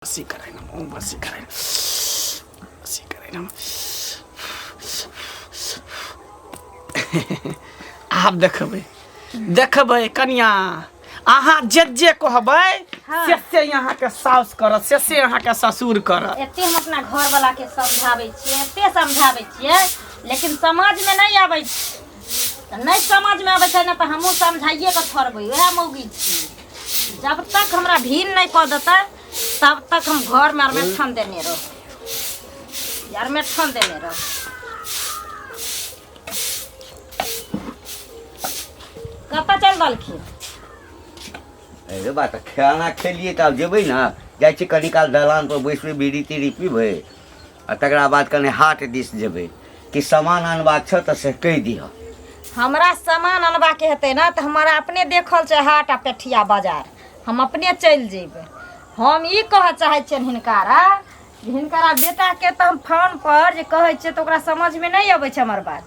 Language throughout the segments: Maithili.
वशीकराय नमः, ओम वशीकराय वशीकराय नमः। आब देखबै देखबै कनिया, अहाँ जे जे कहबै से से अहाँके साउस करत, से से अहाँके ससुर करत। एते हम अपना घरवाला के समझाबै छियै, एते समझाबै छियै, लेकिन समझमे नहि आबै छै। तऽ नहि समझमे आबै छै ने, तऽ हमहूँ समझाइए कऽ छोड़बै। उएह मौगी छी, जब तक हमरा भीन नहि कऽ देतै तब तक हम घरमे अरमेठन देने रहब, अरमेठन देने रहब। कतऽ चलि देलखिन? अरे बा, तऽ खाना खेलियै तऽ आब जेबै ने। जाइ छी कनी काल दलान पर बैसबै, बीड़ी तीड़ी पीबै आ तकरा बाद कनि हाट दिस जेबै। कि सामान अनबाक छौ तऽ से कहि दिहऽ। हमरा सामान अनबाके हेतै ने तऽ हमरा अपने देखल छै हाट आ पेठिया बाजार, हम अपने चलि जेबै। हम ई कहऽ चाहै छियनि हिनकारा जे हिनकरा बेटाके तऽ हम फोन पर जे कहै छियै तऽ ओकरा समझमे नहि अबै छै हमर बात,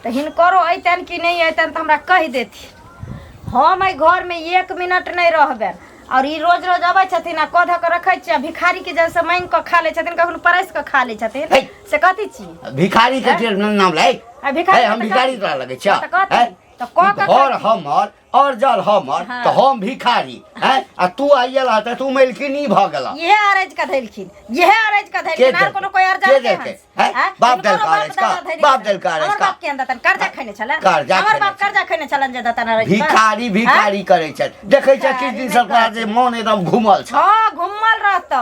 तऽ हिनकरो अयतनि कि नहि अयतनि तऽ हमरा कहि देथिन। हम एहि घरमे एक मिनट नहि रहबनि। आओर ई रोज रोज अबै छथिन आ कऽ धऽ कऽ रखै छियै आ भिखारीके जैसे माँगि कऽ खा लै छथिन, कखनो परसि कऽ खा लै छथिन। हे! से कथी छी? भिखारी के जे नाम लै आ भिखारी हे, हम तऽ भिखारी कथी? तोरा लगै छ? तऽ कथी? हे? तऽ कऽ कऽ घर कथी? हमर और जल हमर। तऽ हम भिखारी हैं आ तू आइयल तऽ तू मेलकिनी भऽ गेला। इहे अरज कऽ धैलखिन, इहे अरज कऽ धैलखिन। आर कोनो कोई अर्जन के के देलकै? हंस? हैं? आँय? बाप हिनकरो देलका बाप अरज का? दादा धैलखिन। बाप देलका अरज हमर का? बाप केहन देतन? कर्जा खैने छलन? कर्जा हमर खैने बाप कर्जा खैने छलन जे देतन अरज का? भिखारी भिखारी करै छथि। देखै छ किछु दिन से तोरा जे मन एकदम घुमल छ। हँ, घुमल रहत।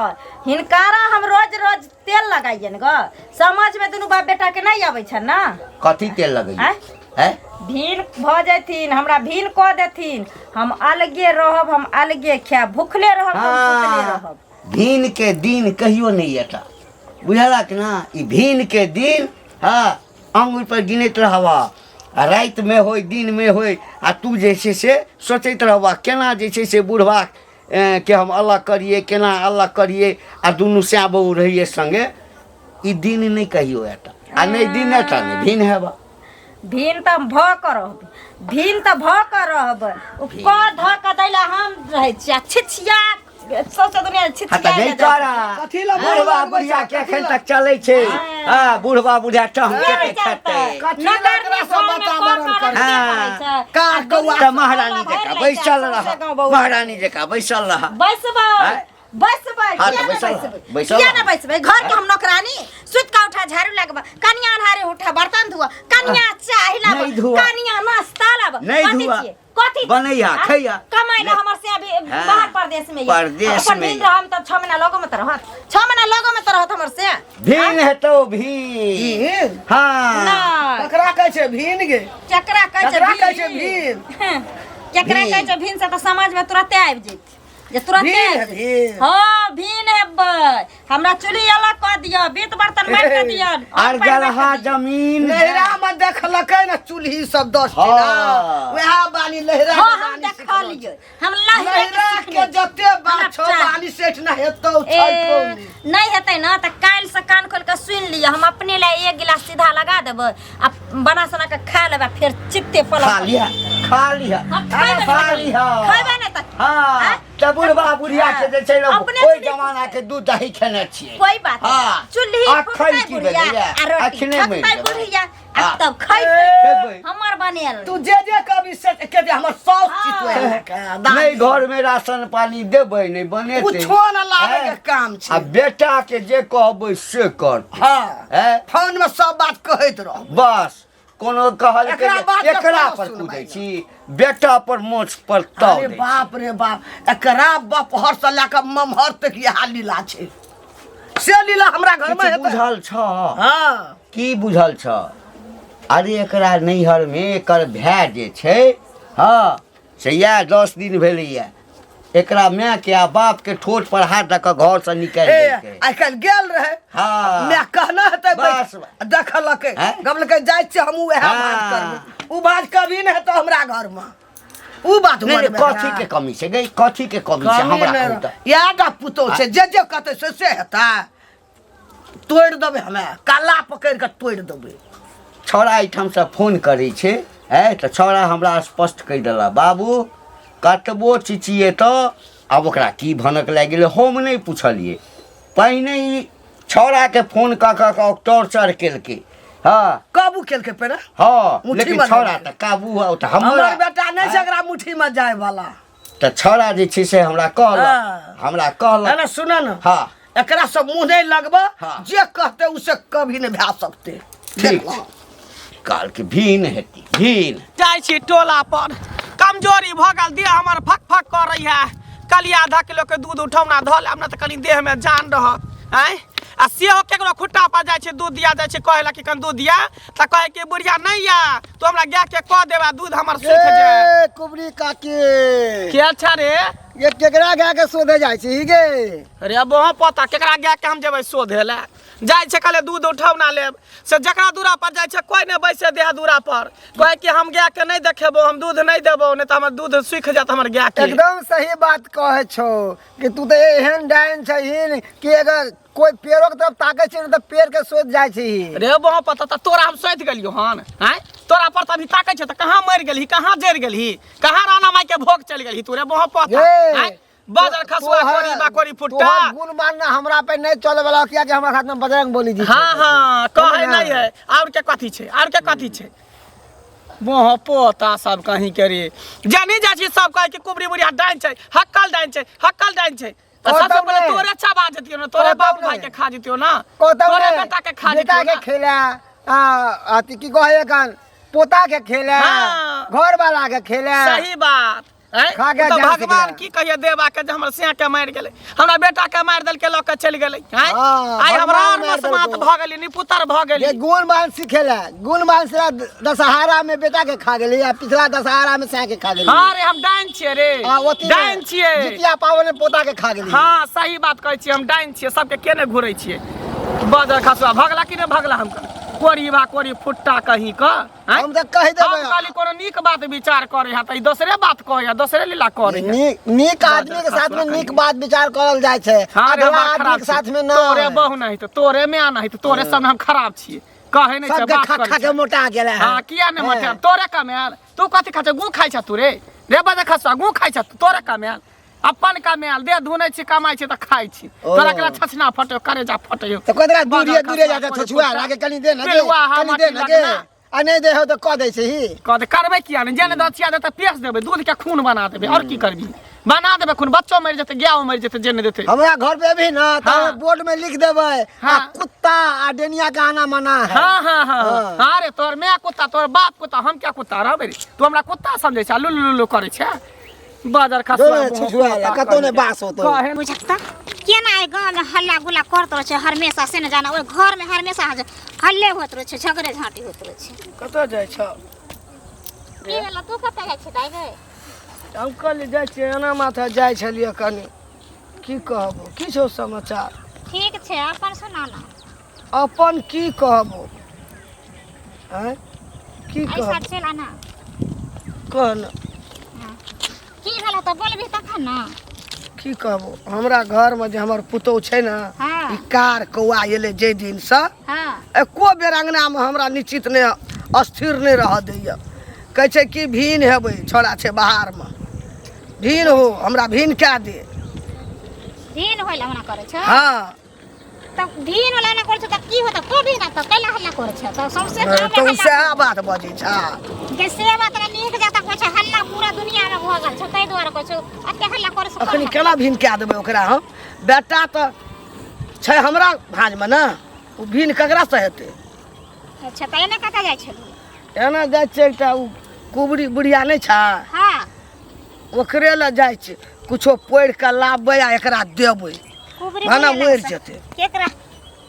हिनकारा हम रोज रोज तेल लगाइयन ग, समझ में दुनू बाप बेटा के नहीं आबै छन ना। कथी तेल लगैया? आँय? हैं? भीन भऽ जेथिन, हमरा भीन कऽ देथिन। हम अलगे रहब, हम अलगे खायब, भुखले रहब तऽ हम सुतले रहब। भीन के दिन कहियो नहि एता, बुझलक ना? ई भीन के दिन हँ अंगुर पर गिनैत रहबा आ रातिमे होय दिनमे होय आ तू जे छै से सोचैत रहबा केना जे छै से बुढ़बा के हम अलग करियै, केना अलग करियै आ दुनू सैं बहू रहियै संगे। ई दिन नहि कहियो एता आ नहि दिन एता नहि भीन हेबा। भीन तऽ हम भऽ कऽ रहबै, भीन तऽ भऽ कऽ रहबै। ओ कऽ धऽ कऽ दै लए हम रहै छियै आ छिछिया सौंसे दुनिया हाँ छिछिया तऽ नहि करा। कथी लए बुढ़वा बुढ़िया के एखन तक चलै छै। हाँ, बुढ़वा बुढ़िया टहम के के खेतै? कथी लए एकरा सब वातावरण करै छै? कार कौआ तऽ महारानी जकाँ बैसल रह, महारानी जकाँ बैसल रह। बैसबै। आँय? बैसबै। हाँ, किया तऽ नहि बैसल रह, बैसबै? बैसल किया रह। नहि बैसबै? घर के हम नौकरानी? सुति कऽ उठा, झाड़ू लगबा, कनिया अन्हारे उठा, बर्तन धुआ, कनिया चाय लाबऽ, नहि धुआ। कनिया नाश्ता लाबऽ। नहि कथी धुआ। छियै? कथी? बनैया, आँय? खैया। कमाइ लए नहि। हमर से अभी बाहर प्रदेश में यऽ। परदेश अपन में दिन यऽ। रहम तब 6 महीना लगो में तऽ रहत, 6 महीना लगो में तऽ रहत हमर से। भीन हेतौ भीन। भीन? हाँ। नहि। ककरा कहै छै भीन गे? केकरा कहै छै? केकरा कहै छै भीन? केकरा कहै छै भीन से तऽ समाज में तुरते आबि जेतै जे तुरते भीन आबि जेतै। भीन। हँ, भीन हेबै। हमरा चूल्ही अलग कऽ दिअ, बीत बर्तन बाँटि कऽ दिअ। आर जलहा जमीन नैहरा में देखलकै ने चूल्ही सब 10 टा, वएह बानी लहरा हँ, के हम बानी सिखलो देखलियै, छै। हम लहरा के लहरा के सिखने। जते बात हमरा छौ चाही। बानी सेठ न हेतौ ए, छौ नहीं। नहि हेतै ने तऽ काल्हि से कान खोलि कऽ सुनि लिअ। हम अपने लए एक गिलास सीधा लगा देबै आ बना सोना कऽ खा लेबै आ फेर चित्ते पलक। खा लिहा, खा लिहा, हम खैबे खा नहि, लिहा। खैबे नहि तऽ। हाँ, आँय? तऽ बुढ़बा बुढ़िया के जे छै ने अपने ओहि चूल्ही जमाना के दूध दही खेने छियै। कोई बात नहीं। चूल्ही अखन फुकतै की बुढ़िया भेलैया? आ रोटी अखने मरि फुकतै जेबै। बुढ़िया आ तब खेबै। खैबै हमर बनेल। तू जे जे कभी से के जे हमर साउस चितवे नहि घर में राशन पानी देबै, नहि बनेतै, कुछो न लाबै के काम छै। आ बेटा के जे कहबै से करतै। हैं? फोन में सब बात कहैत रह। बस कोनो कहलकै एकरा जे बात के एकरा कोनो पर सुनवाई कूदै नहि। छी, बेटा पर मोछ पर ताव अरे दै छी। बाप रे बाप, एकरा बपहर से लए कऽ ममहर तक इएह लीला छै। से लीला हमरा घर में किछु हेतै? बुझल छ? हाँ। की बुझल छ? अरे एकरा नैहर में एकर भाय जे छै, हाँ, से इएह 10 दिन भेलैया एकरा माय के आ बाप के ठोठ पर हाथ दऽ कऽ घर से निकालि ए, देलकै। आइ काल्हि गेल रहे। हाँ। माय कहना हेतै बस। बैठ देखलकै, हैं? गमलकै जाइ छियै हमहूँ वएह हाँ। बात करबै। उ बात कभी नहि हेतौ हमरा घरमे। उ बात नहि, नहि, मनमे कथी हमरा। के कमी छै गई? कथी के कमी छै? कमी हमरा नहि कहू तऽ। इएह टा पुतोह छै जे जे कहतै से से हेतै। तोड़ि देबै हमे, काला पकड़ि कऽ तोड़ि देबै। छौड़ा एहिठामसँ फोन करै छै है तऽ छौड़ा हमरा स्पष्ट कहि देलक, बाबू कतबो चिचिएतऽ। आब ओकरा की भनक लागि गेलै हम नहि पुछलियै। पहिने ई छौड़ाके फोन कऽ कऽ कऽ टॉर्चर केलकै। हँ, काबू केलकै पेरा। हँ, मुट्ठी लेकिन में छौड़ा लेलकै। तऽ काबू है, ओ तऽ हमर हमर बेटा नहि छै एकरा मुट्ठी में जाय वाला। तऽ छौड़ा जे छै से हमरा कहलक। हाँ। हमरा कहलक। है ना, सुन ना। हाँ। एकरा सब मुँह नहीं लगब। हाँ। जे कहते उसे कभी नहीं भए सकते। ठीक छै, कहलकै भीन हेती भीन। जाइ छी टोला पर, कमजोरी भऽ गेल, देह हमर फक फक करै है। कली आधा किलो के दूध उठौना धऽ लेब ने तऽ कनि देहमे जान रहत। आँय, आ सेहो केकरो खुट्टा पर जाइ छै दूध दिया जाइ छै, कहै ला कि कनि दूध दिया, तऽ कहै कि बुढ़िया नहि या तू हमरा गाय के कऽ देबा, दूध हमर सुखि जाय। ए कुबरी काकी। के छै रे? ये केकरा गाय के शोधे जाइ छी गे? अरे बहु पता केकरा गाय के हम जेबै शोधे लए। जाइ छै कहले दूध उठौना लेब, से जकरा दूरा पर जाइ छै कोइ नहि बैसे दे है दूरा पर। कहै कि हम गाय के नहि देखेबो, हम दूध नहि देबो, नहि तऽ हमर दूध सुखि जायत हमर गाय के। एकदम सही बात कहै छौ कि तू तऽ एहन डाइन छहिन कि अगर कोई पेड़ो के तरफ ताकै छै ने तऽ पेड़ के सोचि जाइ छी। रे बहु पता तऽ तोरा हम सोचि गेलियो हन। आँय, तोरा पर तऽ अभी ताकै छै तऽ कहाँ मरि गेलही, कहाँ जरि गेलही, कहाँ राणा माई के भोग चलि गेलही तू रे बहु पता? ये, आँय, बाजर खसुआ कोरी बा कोरी फुट्टा। तोहर गुण मानना हमरा पे नहीं चले वाला, किया कि हमरा साथ में बजरंग बली जी। हाँ हाँ, कहै ना। नहीं है। और के कथी छै, और के कथी छै मोह पोता सब कहीं के रे जानी जाइ छी। सब कहै कि कुबरी बुढ़िया डाइन छै, हक्कल डाइन छै, हक्कल डाइन छै। तऽ कहतौ सबसे पहिले नहि। तोरे चबा जतियो ने, तोरे कहतौ बाप भाई नहि। के खा जतियो ना, कहतौ तोरे नहि, बेटा के खा बेटा जतियो के ना। खेला आ अथी की कहै एखन पोता के खेला। हाँ। घर वाला के खेला। सही बात आँय? खा के ओ तऽ जान भगवान सिखला। की कहिए देवा के जे हमर सिया के मारि गेलै, हमरा बेटा के मारि देलकै, लऽ के चलि गेलै। आँय? हाँ, आइ हमरा भगवान और मारि मसमात देलकौ। भऽ गेली, निपुतर भऽ गेली। ये गुण मान सिखेला, गुण मान से दशहरा में बेटा के खा गेली आ पिछला दशहरा में सै के खा गेली। हाँ रे, हम डाइन छियै रे। आ ओथी में डाइन छियै। जितिया पाबनि में पोता के खा गेली। हाँ, सही बात कहै छियै, हम डाइन छियै। सबके के नहि घुरै छियै। बजर खसुआ भगला कि नहि भगला? हम कोरी बा कोरी फुट्टा कहीं क। आँय? हम तऽ कहि देबै। हम कहली कोनो नीक बात विचार करे है तऽ ई दोसरे बात कहै है, दोसरे लीला करे है। नीक नीक आदमी के साथ में नीक बात विचार करल जाइ छै। हाँ रे, अधला हम आदमी खराब के साथ छी। में ना। तोरे बहु नहीं तऽ तोरे माय नहीं तऽ तोरे सब हम खराब छियै, कहै नहि छै। सबके बात खा करै खा के छै। मोटा गेलै है। हाँ, किया नहि मोटाएब? तोरे कमायल तू कथी खाइ छ? गु खाइ छ तू रे? रे बजे खसुआ, गु खाइ छ तू? तोरे कमायल अपन कमायल दे धुनै छी, कमाइ छी तऽ खाइ छी। ओ। तोरा केला छछना फटयो, करेजा फटयो। तऽ कतरा दूरिये बजर दूरिये खसुआ जाके कोरी छछुआ फुट्टा। लागे कनि दे न गे। पिलुआ हा कनि दे माटी न गे। लगना। आ नहि दे हो तऽ कऽ दै छै ही। कह दे करबै किया नहि? जे नहि दछिया देतै पेस देबै, दूध के खून बना देबै। आओर की करबी? बना देबै खून, बच्चो मरि जेतै, गायो मरि जेतै जे नहि देतै। हमरा घर पे भी ना तऽ हाँ। बोर्ड में लिख देबै आ हाँ। कुत्ता आ डेनिया के आना मना है। हाँ हाँ हाँ। हाँ। हाँ रे, तोहर माय कुत्ता, तोहर बाप कुत्ता, हम क्या कुत्ता रहबै रे? तू हमरा कुत्ता समझै छै? लुलु लुलु करै छै बाजार खसुआ। जो छुछुआ ला, कतौ नहि बास होतौ। कहे बुझक तऽ केना एहि गाँवमे हल्ला गुल्ला करैत रहै छै हमेशा, से नहि जाना। ओहि घरमे हमेशा हल्ले होइत रहै छै, झगड़े झाँटी होइत रहै छै। कतऽ जाइ छौ? की भेलौ? तू कतऽ जाइ छै दाइ गे? हम कहली जाइ छियै एना माथा जाइ छलियै कनि। की कहबो, की छौ समाचार? ठीक छै, अपन सुना ना। अपन की कहबो, आँय, की एहि कहबो? साइड चलि आना। कह न। की भेलौ तऽ बोलबही तखन ने। की कहबो, हमरा घरमे जे हमर पुतोहु छै ने, हाँ। ई कार कौआ एलै जाहि दिनसँ, हाँ, एको बेर अङ्गनामे हमरा निश्चित नहि अस्थिर नहि रहऽ दैए। कहै छै कि भीन हेबै, छौड़ा छै बाहरमे, भीन हो, हमरा भीन कए दे। भीन होइला मना करै छौ? हाँ। तऽ भीन वाला ना करै छौ तऽ की होतौ? को भीन तऽ कैला हल्ला करै छौ तऽ सौंसे गाँवमे तऽ हल्ला सएह बात बजै छ। गे से बात रे, नीक जाता कहै छै, हल्ला पूरा दुनियामे भऽ गेल छौ, ताहि दुआरे कहै छौ एते हल्ला करै से। अखनी केना भीन कए देबै ओकरा हम? बेटा तऽ छै हमरा भाँजमे ने, ओ भीन ककरासँ हेतै? अच्छा, तऽ एने कतऽ जाइ छलही? एना जाइ छियै, एकटा ओ कुबरी बुढ़िया नहि छै, हाँ, ओकरे लए जाइ छै, कुछो पढ़ि कऽ लाबबै आ एकरा देबै। कुबरी भाना बुढ़िया मरि लगसँ। जेतै। केकरा,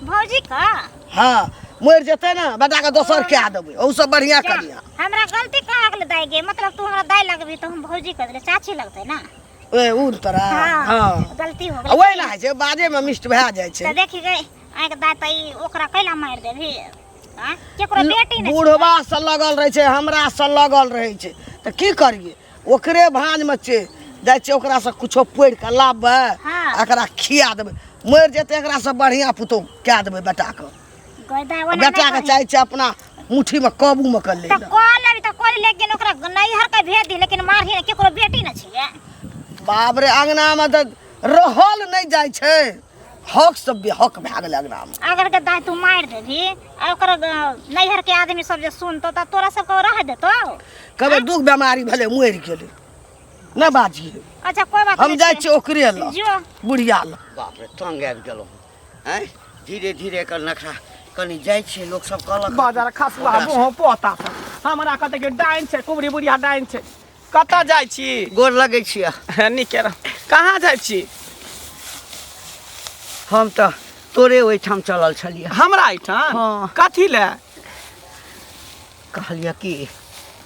भौजी का? हाँ, मरि जेतै ने बेटाके, दोसर कए देबै, ओहूसँ बढ़िआँ जा, करिया। हमरा गलती कहाँ गेलै दाइ गे? मतलब तू हमरा दाइ लगबी तऽ हम भौजी कह देलै, चाची लगतै ने। ए उ तोरा? हाँ। हाँ, गलती हो आ गेलै। ओहि ने होइ छै, बाजैमे मिष्ट भए जाइ छै। तऽ देखी गई आँखि दाइ, तऽ ई ओकरा कैला मारि देबही? आँय, केकरो बेटी नहि छै। बूढ़बा से लगल रहै छै, हमरा से लगल रहै छै, तऽ की करियै? ओकरे भाँजमे छै, जाइ छियै ओकरासँ कुछो पढ़ि कऽ लाबबै। हाँ। एकरा खिया देबै, मरि जेतै, एकरासँ बढ़िआँ पुतोहु कए देबै बेटाके। गई दाइ, ओना नहि बेटाके कही। चाहै छै अपना मुट्ठीमे काबूमे कऽ लै तऽ लए। कऽ लेबी तऽ कऽ ले, लेकिन ओकरा नैहर के भेज दी, लेकिन मारही नहि, केकरो बेटी नहि छियै। बाप रे, अङ्गनामे तऽ रहल नहि जाइ छै। हक सब बेहक भए गेलै अङ्गनामे। अगर के दाय तू मारि देबही आ ओकर नैहर के आदमी सब जे सुनतो त तोरा सबके रह देतो। कहबै दुख बेमारी भेलै मरि गेलै, नहि बाजियै। अच्छा कोई बात हम नहीं जाइ छै। छियै ओकरे लग, जो। बुढ़िया लग। बाप रे, तंग आबि गेलहुँ। आँय, धीरे धीरे एकर नखरा कनि जाइ छियै, लोक सब कहलक बाजार खसुआ मुँह पोता सब हमरा कहतै कि डाइन छै, कुबरी बुढ़िया डाइन छै। कतऽ जाइ छी? गोर लगै छियै। नीके रह। कहाँ जाइ छी? हम तऽ तोरे ओहिठाम चलल छलियै। हमरा एहिठाम? हँ। कथी लए? कहलियै कि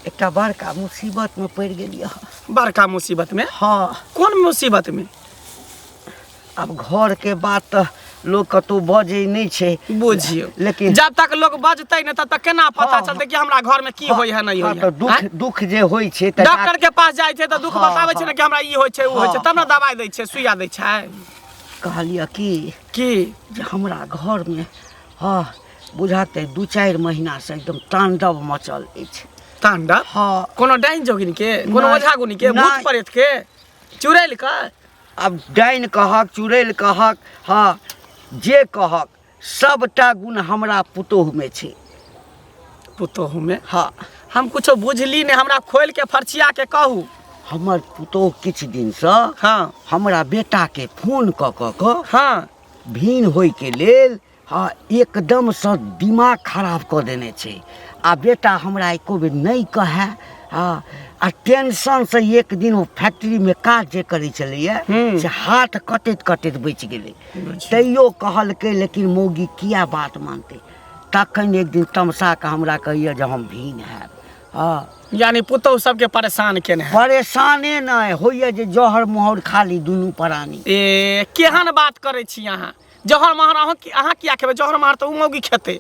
एकटा बड़का मुसीबतमे पड़ि गेलियै। बड़का मुसीबतमे? हँ। कोन मुसीबतमे? आब घरके बात तऽ लोक कतहु बजै नहि छै। बुझियौ, लेकिन जब तक लोग बजतै नहि तब तक केना पता हँ, चलतै कि हमरा घर में की होय है नहि हँ, होय है? तऽ दुख आँय? दुख जे होइ छै तऽ डॉक्टर के पास जाइ छै तऽ दुख हँ, बताबै छै हँ। ने कि हमरा ई होइ छै ओ होइ छै, हँ, तब ने दवाइ दै छै, सुइया दै छै। कहलियै कि की जे हमरा घरमे हँ बुझाते 2-4 महीनासँ एकदम तांडव मचल अछि। तांडव? हँ। कोनो डाइन जोगिन के, कोनो नहि, ओझा गुनी के, भूत नहि। प्रेत के, चुड़ैल के? आब डाइन कहक चुड़ैल कहक, हँ जे कहक, सबटा गुण हमरा पुतोहुमे छै। पुतोहुमे? हँ। हम कुछो बुझली नहि, हमरा खोलि के फरछिया के कहू। हमर पुतोहु किछु दिनसँ हँ हमरा बेटाके फोन कऽ कऽ कऽ हँ भिन्न होइके लेल हँ एकदमसँ दिमाग खराब कऽ देने छै। आ बेटा हमरा एको बेर नहि कहए। हँ, आ टेंशनसँ एक दिन ओ फैक्ट्रीमे काज जे करै छलैए से हाथ कटैत कटैत बचि गेलै। तैयो कहलकै, लेकिन मौगी किया बात मानतै? तखन एक दिन तमसा कऽ हमरा कहैए जे हम भिन्न हैब। हँ, यानी पुतोहु सबके परेशान केने है। परेशाने नहि होइए जे जहर मोहर खाली दुनू प्राणी। ए केहन बात करै छी अहाँ? जहर महर अहाँ किया खेबै? जहर महर तऽ ओ मौगी खेतै।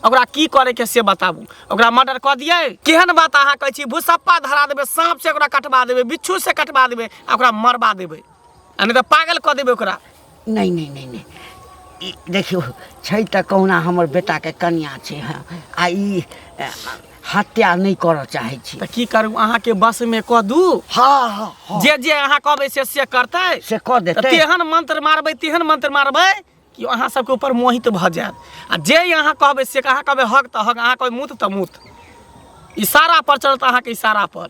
ओकरा की करे के से बताबू? ओकरा मर्डर कऽ दियै? केहन बात अहाँ कहै छी? भूसप्पा धरा देबै, साँप से ओकरा कटवा देबै, बिच्छू से कटवा देबै, आ ओकरा मरबा देबै, आ नहि तऽ पागल कऽ देबै ओकरा। नहि नहि नहि नहि, ई देखियौ छै तऽ कहुना हमर बेटाके कनिया छै। हँ, आ ई हत्या नहि करऽ चाहै छी। तऽ की करू, अहाँके बस में कऽ दू? हँ हँ हँ। जे जे अहाँ कहबै से से करतै, से कऽ देतै। तेहन मंत्र मारबै, तेहन मंत्र मारबै कि अहाँ सबके ऊपर मोहित भऽ जायत। आ जे अहाँ कहबै से, अहाँ कहबै हक तऽ हक, अहाँ कहबै मुत तऽ मुत, इशारा पर चलत अहाँके इशारा पर।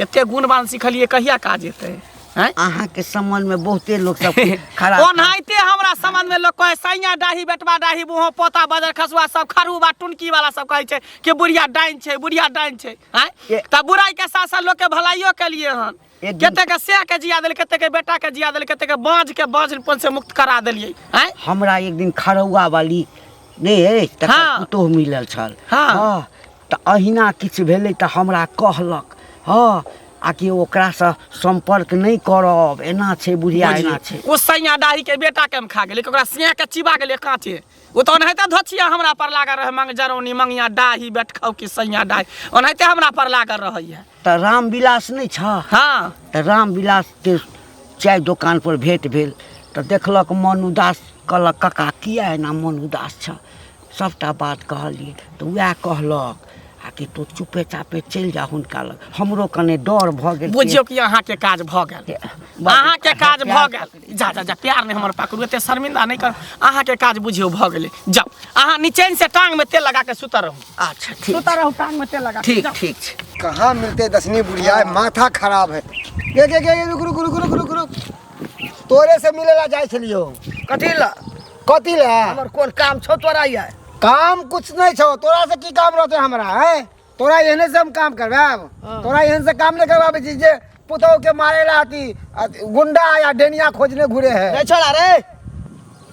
एते गुणवान सिखलियै, कहिया काज एतै? आँय? अहाँके सम्बन्धमे बहुते लोक सब खराब ओनाहिते हमरा संबंध में लोग कहे सैया डाही बेटवा डाही बुहो पोता बजर खसुआ सब खरू बा टुनकी वाला सब कहै छै कि बुढ़िया डाइन छै, बुढ़िया डाइन छै। आँय? तऽ बुराई के साथ साथ लोग के भलाइयो केलिए हन। एक दिन- कते के सह के जिया देल, कते के बेटा के जिया देल, कते के बाँझ के बाँझपन से मुक्त करा देलिए। आँय? हमरा एक दिन खरौआ वाली नहि अछि तकर हँ। पुतोहु मिलल छल। हँ। हँ, तऽ अहिना किछु भेलै तऽ हमरा कहलक, हँ, आ कि ओकरासँ सम्पर्क नहि करब, एना छै बुढ़िया, एना छै। ओ सैया डाही के बेटा के हम खा गेलै, ओकरा सिया के चिबा गेलै काँचे। ओ तऽ ओनाहिते धोछिया हमरा पर लागल रहै, मंग जरौनी मंगिया डाही बेटखाउ कि सैया डाही, ओनाहिते हमरा पर लागल रहैया। तऽ रामविलास नहि छ? हँ। तऽ रामविलासके चाय दोकान पर भेंट भेल तऽ देखलक मन उदास, कहलक काका किया एना मन उदास छ? सबटा बात कहलियै तऽ वएह कहलक आ कि तू चुपे चापे चलि जा हुनका लग। हमरो कने डर भऽ गेल। बुझियौ कि अहाँके काज भऽ गेल, अहाँके काज भऽ गेल। जा जा जा, प्यार नहि हमर पकड़ू, एते शर्मिंदा नहि करू। अहाँके काज बुझियौ भऽ गेलै। जाउ अहाँ निचैन से टांग में तेल लगा के सुतल रहू। अच्छा ठीक, सुतल रहू टांग में तेल लगा के। ठीक जाउ। ठीक छै। कहाँ मिलते दसनी बुढ़िया, माथा खराब है। गे गे गे, रुक रुक रुक रुक रुक रुक, तोरे से मिले ला जाइ छलियो। कथी ला? कथी ला? हमर कोन काम छौ तोरा? ये काम कुछ नहीं छौ, तोरा से की काम रहते हमरा? है तोरा एहने से हम काम करवाब? तोरा एहन से काम नहीं करवाबे छी जे पुतहु के मारे ला अथी गुंडा या डेनिया खोजने घुरे है। रे छोड़ा रे,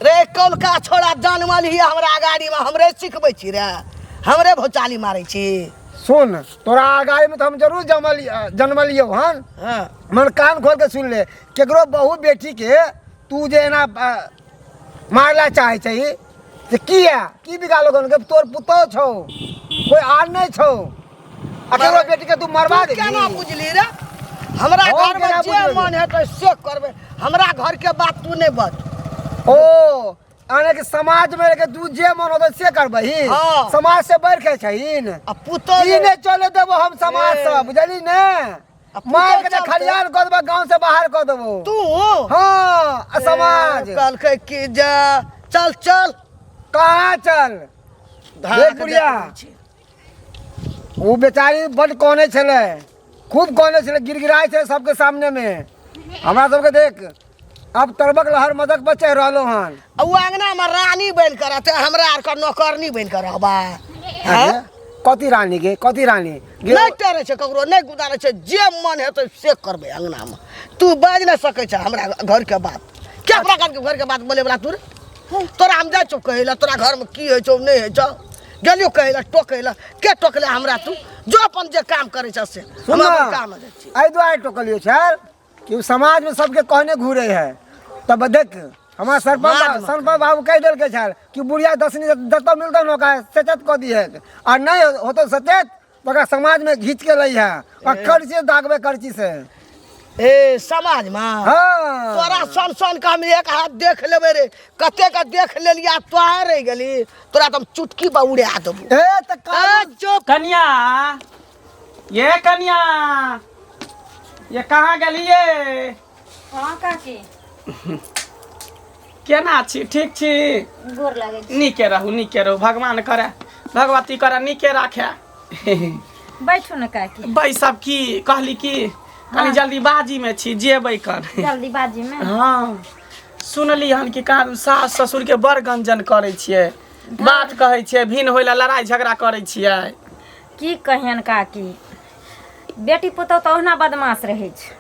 रे कौलका छोड़ा जानमल ही हमरा अगाड़ी में हमरे सिखबै छी रे, हमरे भौचाली मारै छी। सुन, तोरा अगाड़ी में तो हम जरूर जन्मलियौ हन। हाँ। मन कान खोल के सुन ले, केकरो बहु बेटी के तू जे एना मारला चाहे छै से किया की बिगालो गन के? तोर पुतोह छौ, कोई आर नहीं छौ, आ केकरो बेटी के तू मरवा तू देबही? केना बुझली रे? हमरा हम घर में केना जे बुझबै? मन हेतै से करबै, हमरा घर के बात तू नहीं बज। ओ आने के समाज में रह के तू जे मन होतै से करबही? हाँ। समाज से बढ़ के छहीन? आ पुतोह ई नहीं चले देबो हम समाज से, बुझली ने? मार के चलतै। खलियान कऽ देबो गांव से बाहर कऽ देबो तू हाँ आ समाज ए, कहलकै कि जा चल चल कहाँ चल धारा रे के बुढ़िया। देखै छी। ओ बेचारी बड कहने छलै खूब कहने छलै गिड़गिड़ाइ छलै सबके सामने में हमरा सबके देख अब तरबक लहर मदक पर चढ़ि रहलो हन आ उ अंगना में रानी बनि कऽ रहतै हमरा आरके नौकरनी बनि कऽ रहबै अरे, कथी रानी गे कथी रानी गे नहि टेरै छै ककरो नहि गुजारै छै जे मन हेतै से करबै अंगनामे तू बाजि नहि सकै छै हमरा घरके बात के अपना घरके घरके बात बोलेवला तू रे? तोरा हम जाइ छौ कहै लए तोरा घरमे की होइ छौ नहि होइ छौ गेलियौ कहै लए टोकै लए के टोकले हमरा तू जो अपन जे काम करै छ से हम सुन अपन काम जाइ छी एहि दुआरे टोकलियो छल कि ओ समाजमे सबके कहने घूरे है तब देख हमार सरपंच समाजमे। सरपंच बाबू कहि देलकै छल कि बुढ़िया दसनी जतऽ मिलतौ ने ओकरा सचेत कऽ दिहे आ नहि होतौ सचेत तऽ ओकरा समाजमे घीच के लै है आ करची से दागबै करची से ए समाजमे हाँ तोरा सन सन के हम एक हाथ देख लेबै रे कते के देख लेलियै आ तोहे रहि गेली तोरा तऽ हम चुटकी पर उड़ा देबो ए तऽ ए, काज चुप कनिया ये कनिया ये कहाँ गेलिए हाँ काकी केना छी ठीक छी गोर लागै छी नीके रहू नीके रहू भगवान करे भगवती करे नीके राखे बैठू ने काकी बैसब की कहली की कनी जल्दीबाजी में छी जेबै कन जल्दीबाजी में हाँ सुनली हन कि कहाँ सास ससुर के बड़ गंजन करै छियै बात कहै छियै भिन्न होइ लए लड़ाइ झगड़ा करै छियै की कहियन काकी बेटी पुतोह तऽ ओहिना बदमाश रहै छै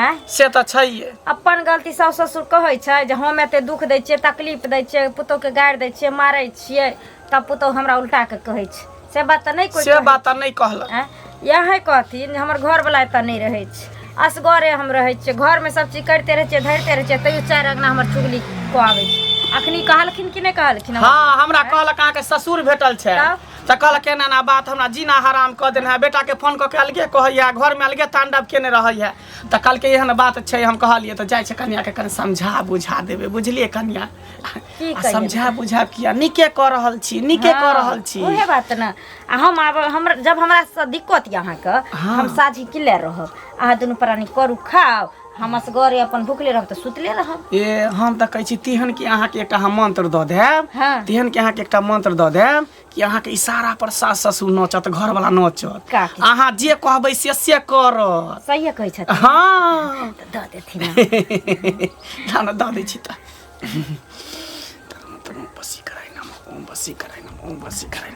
आँय से तऽ छैहे अपन गलती सासु ससुर कहै छै जे हम एते दुख दै छियै तकलीफ दै छियै पुतोहके गारि दै छियै मारै छियै तब पुतोह हमरा उल्टा के कहै छै से बात तऽ नहि कोइ से कहै बात तऽ नहि कहलक आँय इएह कहथिन जे हमर घरवला एतऽ नहि रहै छै असगरे हम रहै छियै घरमे सब चीज करिते रहै छियै धरिते रहै छियै तैयो चारि अंगना हमर चुगली कऽ आबै छै अखनी कहलखिन कि नहि कहलखिन हमर हाँ हमरा कहलक अहाँके ससुर भेटल छै तब? तऽ कहलक एना एना बात हमरा जीना हराम कऽ देने है बेटाके फोन कऽ के अलगे कहैया घरमे अलगे तांडव केने रहैया तऽ कहलकै एहन बात छै हम कहलियै तऽ जाइ छै कनियाके कनि समझा बुझा देबै बुझलियै कनिया की आ कहियै? समझा बुझा किया नीके कऽ रहल छी नीके कऽ रहल छी उहे बात ने आ हम आब हमरा जब हमरा से दिक्कत यऽ अहाँके हम साझी की ले रहब अहाँ दुनू प्राणी करू खाउ हम असगरे अपन भुखले रहब तऽ सुतले रहब ए हम तऽ कहै छी तेहन कि अहाँके एकटा हम मंत्र दऽ देब हाँ। तेहन कि अहाँके एकटा मंत्र दऽ देब कि अहाँके इशारा पर सास ससुर नचत घरवला नचत काकी। अहाँ जे कहबै से से करत सहिए कहै छथिन हाँ तऽ दऽ देथिन ना ना दऽ दै छी तऽ ओम बसी कराय नमः ओम बसी कराय नमः ओम बसी कराय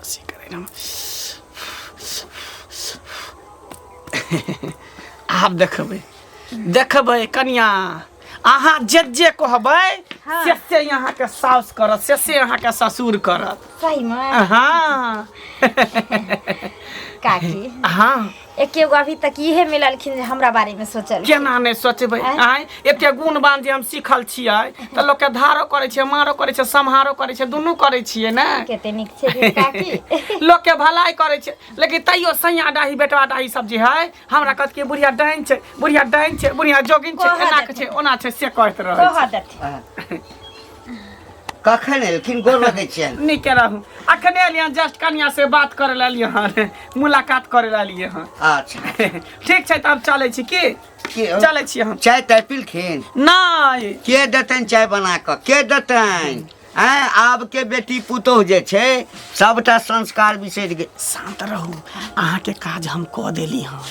बसी कराय नमः आब देखबै देखबै कनिया अहाँ जे जे कहबै हाँ। से से अहाँके साउस करत से से अहाँके ससुर करत सही में हाँ काकी हाँ एके गो अभी तक इहे मिललखिन जे हमरा बारे में सोचल केना नहि सोचबै आँय एते गुणवान जे हम सीखल छियै तऽ लोकके धारो करै छियै मारो करै छियै सम्हारो करै छियै दुनू करै छियै ने कते नीक छै रे काकी लोकके भलाई करै छै लेकिन तैयो सैया डाही बेटवा डाही सब जे है हमरा कहत कि बुढ़िया डाइन छै बुढ़िया डाइन छै बुढ़िया जोगिन छै कहऽ एना देथिन। छै ओना छै से कहैत रहै कह देथिन कखन एलखिन गोर लगै छियनि नीके रहू अखने एलियै जस्ट कनिया से बात करे लए एलियै हन मुलाकात करे लए एलियै हन अच्छा ठीक छै तऽ हम चलै छी की की चलै छी हम चाय ताय पीलखिन नहि के देतनि चाय बना कऽ के देतनि आँय आबके बेटी पुतोहु जे छै सबटा संस्कार बिसरि गेल शान्त रहू अहाँके काज हम कऽ देली हन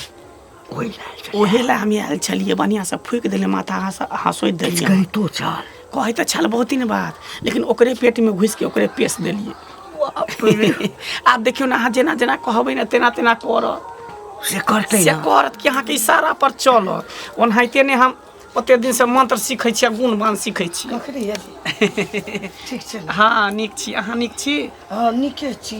ओहि लए ओहे लए हम आयल छलियै बढ़िआँसँ फूकि देलियै माथा अहाँ सोचि देलियै कहितो छल कहै तऽ छल बहुत दिन बाद लेकिन ओकरे पेटमे घुसिके ओकरे पेश देलियै आब देखियौ ने अहाँ जेना जेना कहबै ने तेना तेना करत से करतै से ने करत कि अहाँके इशारा पर चलत ओनाहिते नहि हम ओते दिनसँ मंत्र सीखै छियै गुण बान सीखै छियै कखनी एली ठीक छै ने हँ नीक छी अहाँ नीक छी हँ नीके छी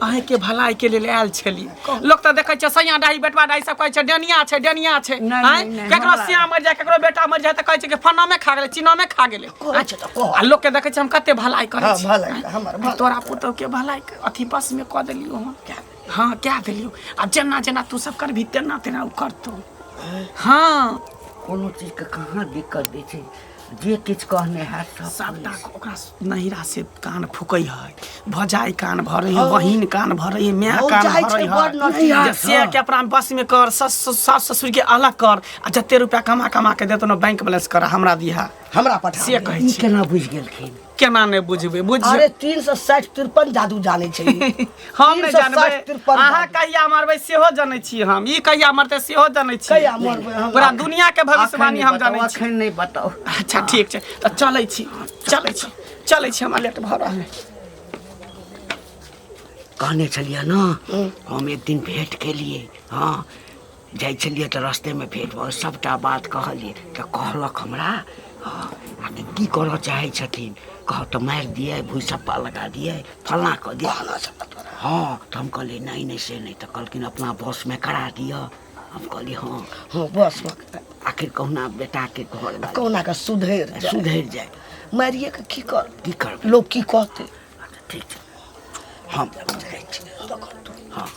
अहीँके भलाइके लेल आयल छली लोक तऽ देखै छै सैया डाही बेटवा डाही सब कहै छै डेनिया छै डेनिया छै नहि, आँय? नहि, नहि, केकरो हमरा- सिया मरि जाय केकरो बेटा मरि जाय तऽ कहै छै कि फन्नामे खा गेलै चिनामे खा गेलै कहै छै तऽ कह आ लोकके देखै छै हम कते भलाई करै हँ छी भलाई हमर भलाई तोरा पुतोहके भलाई अथी बसमे कऽ देलियौ हँ हँ कए देलियौ आब जेना जेना तू सब करबही तेना तेना ओ करतौ हँ कोनो चीजके कहाँ दिक्कत दै छै जे किछु कहने हैत सब सबटा ओकरा नहिरा से कान फूकै है, भजाई कान भरै है, बहिन कान भरै है, माय कान भौजाइ भरै छै बड़ है नटिया। जे से के अपना बस में कर, सास सास ससुर के अलग कर आ जते रुपया कमा कमा के देतो न बैंक बैलेंस कर हमरा दिहा, हमरा पठा से कहै ई छी। केना बुझि गेलखिन? केना नहि बुझबै? बुझ अरे 360 53 जादू जानै छै ई। हम नहि 360 जानबै 53 अहाँ जादू। कहिया मरबै सेहो जनै छी हम, ई कहिया मरतै सेहो जनै छी। कहिया मरबै हम? पूरा दुनिया के भविष्यवाणी हम एखन नहि जनै बताउ, छी। एखन नहि बताउ। अच्छा ठीक छै, तऽ चलै छी, चलै छी, चलै छी, हमरा लेट भऽ रहल है। कहने छलियै ने, हम एक दिन भेंट केलियै। हँ, जाइ छलियै तऽ रस्तेमे भेंट भऽ गेल, सभटा बात कहलियै तऽ कहलक हमरा, हँ, आखिर की करऽ चाहै छथिन? कह तऽ मारि दियै, भुसप्पा लगा दियै, फल्लाँ कऽ दियै। हँ, तऽ हम कहलियै नहि नहि, से नहि। तऽ कहलखिन अपना बसमे करा दिअ। हम कहलियै हँ। हँ, बस आखिर कहुना बेटाके घर कहुना के सुधरि जाय। सुधरि जाय। मारिए के की कर, की करबै? लोग की कहतै? अच्छा ठीक छै, हम जाइ छी। हँ।